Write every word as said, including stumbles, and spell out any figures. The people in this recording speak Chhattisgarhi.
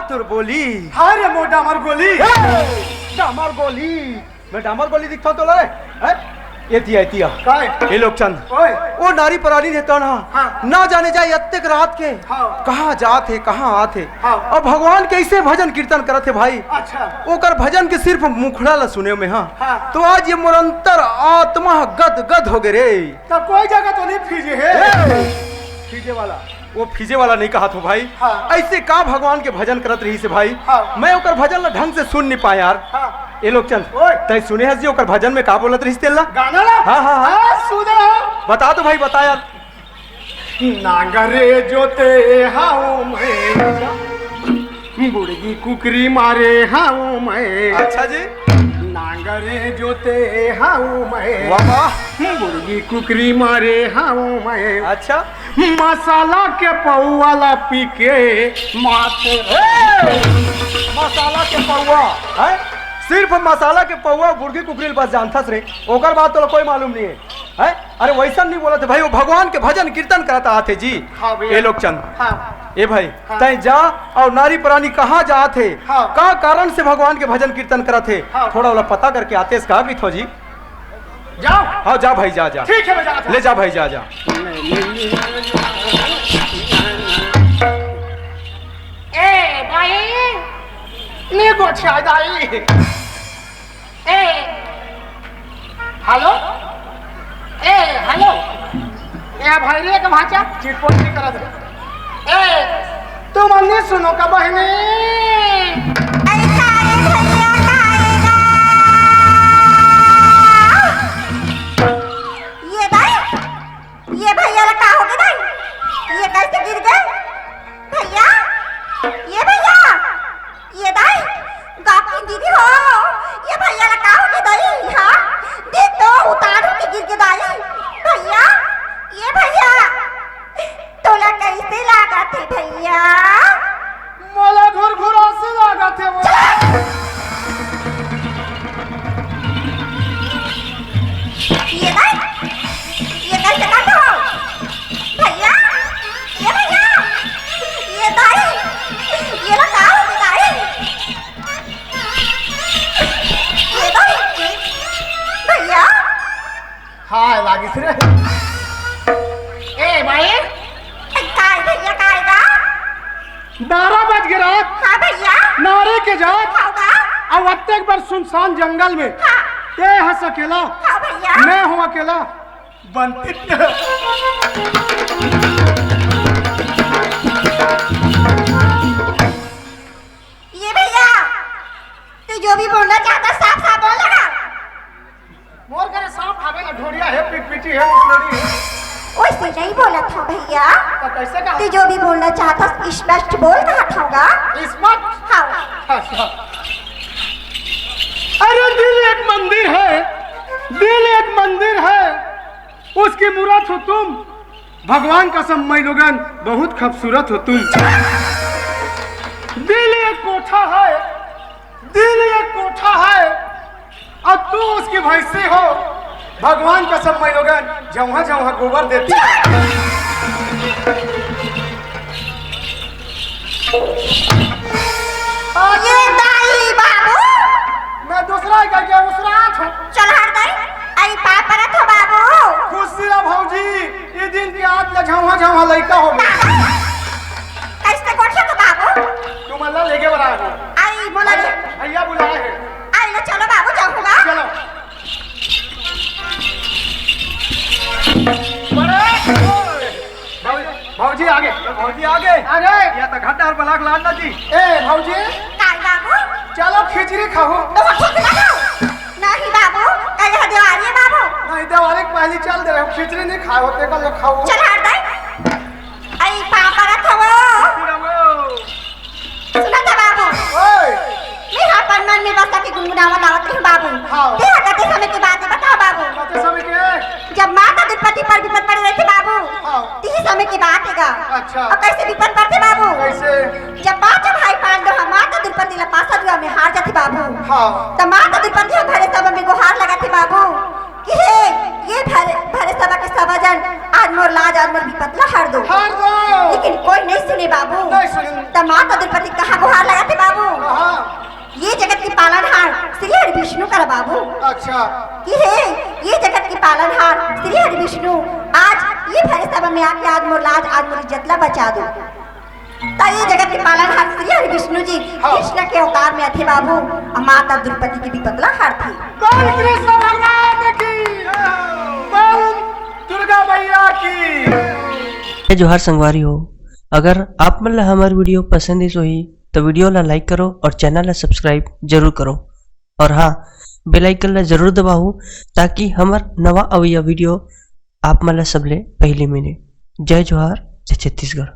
तोर बोली। हाय रे मोर डामर गोली। ए, डामर गोली। मैं डामर गोली दिखता हूँ तोला रे? हैं? ये तिया, ये तिया। काय? ये लोकचंद। ओए। वो नारी परानी हे तन हा। हाँ। ना जाने जाए अत्तेक रात के। हाँ। कहाँ जात हे, कहाँ आत हे। हाँ। अब भगवान कइसे भजन कीर्तन करत हे भाई। अच्छा। ओकर भजन के सिर्फ मुखड़ा ला सुने में, हाँ। हाँ। तो आज ये मोर अंतर आत्मा गद गद हो गे रे। त कोई जगह तो नहीं फीजे हे। ए! फीजे वाला। वो फीजे वाला नहीं कहा थो भाई। हाँ। ऐसे का भगवान के भजन करत रहिस हे भाई। हाँ। मैं ओकर भजन ला ढंग से सुन नहीं पाए यार। हाँ। ए लोकचंद, ओए। तैं सुने हस जी ओकर भजन में का बोलत रहिस तेला? गाना ला? हाँ, हाँ, हाँ। हाँ, सुन रहा हूँ। बता तो भाई, बता यार। नांगरे जोते हाउ मैं, बुड़गी कुकरी मारे हाउ मैं। अच्छा जी। नांगरे जोते हाउ मैं, वाह, वाह। बुड़गी कुकरी मारे हाउ मैं। अच्छा। मसाला के पौवा ला पी के मात। ए! मसाला के पौवा, हैं? सिर्फ मसाला के पौवा, बुड़गी कुकरी ल बस जानथस रे, ओकर बाद तोला कोई मालूम नहीं है, हैं? अरे वैसन नहीं बोलत हे भाई, वो भगवान के भजन कीर्तन करत आत हे जी। हाँ भैया। ए लोकचंद, हाँ। ए भाई, हाँ। तैं जा अउ नारी परानी कहाँ जात हे, हाँ। का कारण से भगवान के भजन कीर्तन करत हे, हाँ। थोड़ा ओला पता करके आतेस का कहिथों जी। जाओ। हाँ, जा भाई, जा, जा। ठीक है, मैं जाता हूँ। ले जा भाई, जा, जा। ए भाई, ले गोठिया दाई। ए, हेलो? ए, हेलो? ए भाई रे, के भाचा? चिटपोट नहीं करत हे। ए, तुमन नहीं सुनो का बहिनी? ऐसा है भैया का आएगा। ये दाई, ये भैया ला का हो गे दाई? ये कैसे गिर गे? भैया, ये भैया, ये दाई, गाकी दीदी हो, ये भैया ला का हो गे दाई? हाँ, देख तो उतार हो के गिर गे दाई। भैया, ये भैया, तोला कैसे लागत हे भैया? मोला घुरघुरासी लागत हे वो। ये दाई, ये कैसे कर दो? भैया, ये भैया, ये दाई, ये ला का हो गे दाई? ये दाई, भैया। हाय, लागिस रे। ए, भाई। काय भैया, काय गा? बारह बज गे रात। हाँ भैया। नारे के जात। हाँ गा। अब अत्तेक बड़ सुनसान जंगल में। हाँ। तैं हस अकेला। हाँ भैया। मैं हूँ अकेला। बनती। ये भैया, तू जो भी बोलना चाहता, साफ साफ बोल लगा। मोर घरे सांप हावे ना, ढोड़िया हे, पिटपिटी हे, मुसलेड़ी हे। वैसे नहीं बोला था भैया। तो कैसे कहा? तू जो भी बोलना चाहता, स्पष्ट बोल, कहा था होगा। स्पष्ट? हाँ। अच्छा। अरे दिल एक मंदिर है, दिल एक मंदिर है, उसकी मूरत हो तुम। भगवान कसम माईलोगन, बहुत खूबसूरत हो तुम। दिल एक कोठा है, दिल एक कोठा है, और तू उसकी भैंसी हो। भगवान कसम माईलोगन, जौंहा जौंहा गोबर देती। ये दाई बाबू। मैं दूसरा ही करके उसरात हूँ। चल हट दाई, आई पाँव परत हो बाबू। खुश रह भौजी, ये दिन के आज ले झौहा झौहा लइका हो। कैसे कोठे को बाबू? तुम अल्लाह लेके बना है। आई बोला भैया, ले। भैया बुलाए हैं। आई ले चलो बाबू, जाऊंगा। चलो। भौजी, भौजी आगे। भौजी आगे। आगे। या तो घाटा और बलाक लान ना जी। ए, भौजी। काय बाबू? चलो खिचड़ी खाओ। तो खिचड़ी खाओ। नहीं बाबू, कल है दिवाली है बाबू। नहीं, दिवाली के पहले चल दे रहे हो, खिचड़ी नहीं खाए होते, कल खाओ। चल हट दे। आई पाँव परत हवो। सुनत है बाबू। ओए। मैं अपन मन में बस के गुनगुनावत आवत रही बाबू। हाँ। ते हा कते समय की बात है, बताओ बाबू। कते समय के? जब माता दुर्पति पर विपद पड़ रहे थे बाबू, हाँ। ती समय की बात है गा। अच्छा। और कैसे विपद पड़ते बाबू? कैसे? जब पांचों भाई पांडव हम माता दुर्पति ला पासा दुआ में हार जाते बाबू। हाँ। तो माता दुर्पति हम भरे सभा में गुहार लगाते बाबू। कि हे, ये भरे, भरे सभा के सभा जन, आज मोर लाज, आज मोर विपत ला हर दो। हर दो। लेकिन कोई नहीं सुने बाबू। नहीं सुने। त माता दुर्पति कहाँ गुहार लगा विष्णु करा बाबू। अच्छा। कि हे, ये जगत के पालनहार श्री हरि विष्णु, आज ये भरे सभा में आके आज मोर लाज, आज मोर इज्जत ला बचा दो। त ये जगत के पालनहार श्री हरि विष्णु जी हाँ। कृष्ण के अवतार में आथे बाबू, अउ माता द्रौपदी के विपत ला हरथे। बोल कृष्ण भगवान की, बोल दुर्गा मैया की। जय जोहार संगवारी हो, अगर आप मन ला हमर video पसंद आइस होही तो video ला like करो और channel ला subscribe जरूर करो। और हाँ, bell icon ला जरूर दबाओ, ताकि हमर नवा अवइया video आप मन ला सबले पहले मिले। जय जोहार, जय छत्तीसगढ़।